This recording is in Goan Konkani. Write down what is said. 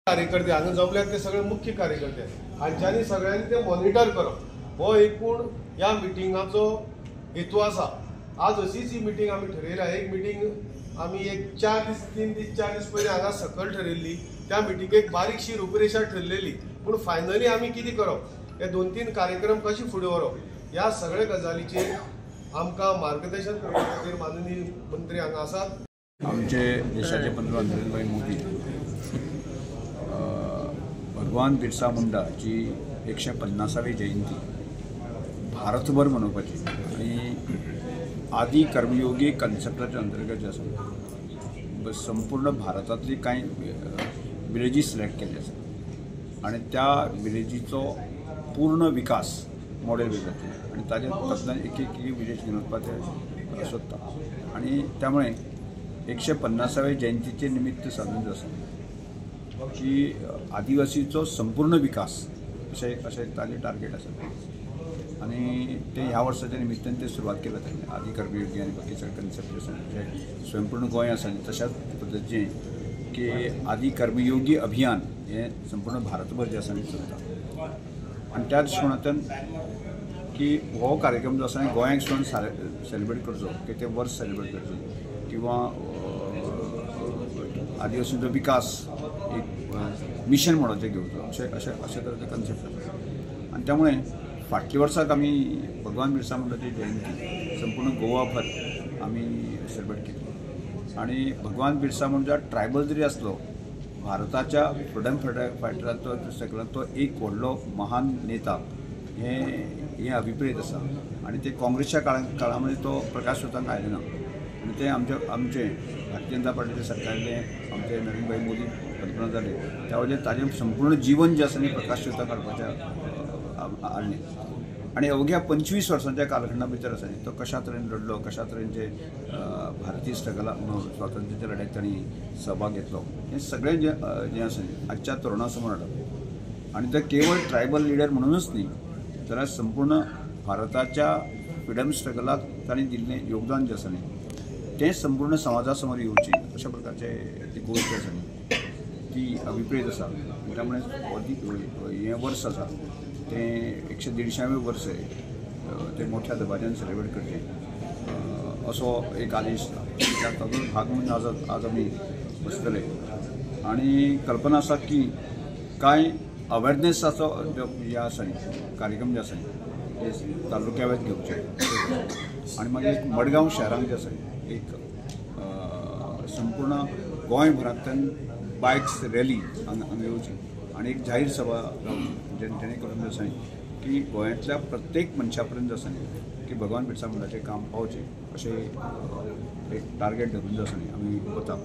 कार्यकर्ते हांगा जमल्यात ते सगळे मुख्य कार्यकर्ते हांच्यांनी सगळ्यांनी ते मॉनिटर करप हो एकूण ह्या मिटिंगाचो हेतू आसा। आज अशीच ही मिटींग आमी ठरयल्या। एक मिटींग आमी एक 4 दीस 3 दीस 4 दीस पयलीं हांगा सकयल ठरयल्ली, त्या मिटिंगेक बारीकशी रुपरेशा ठरलेली, पूण फायनली आमी कितें करप, हे 2-3 कार्यक्रम कशे फुडें व्हरप ह्या सगळे गजालीचेर आमकां मार्गदर्शन करपा खातीर माननीय मंत्री हांगा आसात। आमचे देशाचे पंतप्रधान नरेंद्रभाई मोदी भगवान बिरसा मुंडाची 150वी जयंती भारतभर मनोवपाची आनी आदी कर्मयोगी कन्सेप्टाच्या अंतर्गत जे आसा संपूर्ण भारतांतली कांय विलेजी सिलेक्ट केल्ले आसा आनी त्या विलेजीचो पूर्ण विकास मॉडेल जाता आनी ताजे तातूंतल्यान एक एक विलेज घेवन वचपाचें सोदता आनी त्यामुळे 150वे जयंतीचे निमित्त साधून जे आसा की आदिवासीचो संपूर्ण विकास अशें अशें ताजें टार्गेट आसा आनी ते ह्या वर्साच्या निमित्तान ते सुरवात केला तांणी आदी कर्मयोगी आनी बाकी सगळे कन्सेप्ट आसा जे स्वयंपूर्ण गोंय आसा आनी तशाच पद्दतीचें की आदी कर्मयोगी अभियान हें संपूर्ण भारतभर जें आसा आनी चलता आनी त्या दृश्टिकोणांतल्यान की हो कार्यक्रम जो आसा गोंयांक सुद्दां सेलिब्रेट करचो की ते वर्स सेलिब्रेट करचें किंवा आदिवासींचो विकास एक मिशन म्हणून घेवचो अशें अशें अशे तरेचो कन्सेप्ट आसा आनी त्यामुळे फाटल्या वर्साक आमी भगवान बिरसा मुंडाची जयंती संपूर्ण गोवाभर आमी सेलिब्रेट केली आनी भगवान बिरसा मुंडा ट्रायबल जरी आसलो भारताच्या फ्रिडम फायटरांचो सगळ्यांत तो एक व्हडलो महान नेता हें हें अभिप्रेत आसा आनी ते काँग्रेसच्या काळामध्ये तो प्रकाश स्वताक आयले ना आनी ते आमचे आमचे भारतीय जनता पार्टीचे सरकारले आमचे नरेंद्रभाई मोदी पंतप्रधान जाले त्या वयल्यान ताजें संपूर्ण जीवन जें आसा न्ही प्रकाश स्वता काडपाचें हाडलें आनी अवघ्या 25 वर्सांच्या कालखंडा भितर आसा न्ही तो कशा तरेन लढलो, कशा तरेन जे भारतीय स्ट्रगला स्वातंत्र्याच्या लढ्याक तांणी सहभाग घेतलो हें सगळें जें जें आसा न्ही आजच्या तरुणा समोर हाडप आनी ते केवळ ट्रायबल लिडर म्हणूनच न्ही जाल्यार संपूर्ण भारताच्या फ्रिडम स्ट्रगलाक तांणी दिल्लें योगदान जें आसा न्ही तें संपूर्ण समाजा समोर येवचें अशा प्रकारचे ती गोश्ट आसा न्ही ती अभिप्रेत आसा। त्यामुळे हें वर्स आसा तें 150वें वर्स तें मोठ्या दबाज्यान सेलिब्रेट करचें असो एक आदेश तातूंत भाग म्हणून आज आज आमी बसतले आनी कल्पना आसा की कांय अवेरनेसाचो हे आसा न्ही कार्यक्रम जे आसा न्ही ते तालुक्या वयर घेवचे आनी मागीर एक मडगांव शहरांत जे आसा एक संपूर्ण गोंयभरांतल्यान बायक्स रॅली हांगा येवची आनी एक जाहीर सभा जावची जेणे करून जे आसा की गोंयांतल्या प्रत्येक मनशा पर्यंत आसा न्ही की भगवान बिरसा मुंडाचें काम पावचें अशें एक टार्गेट धरून जे आसा न्ही आमी वता।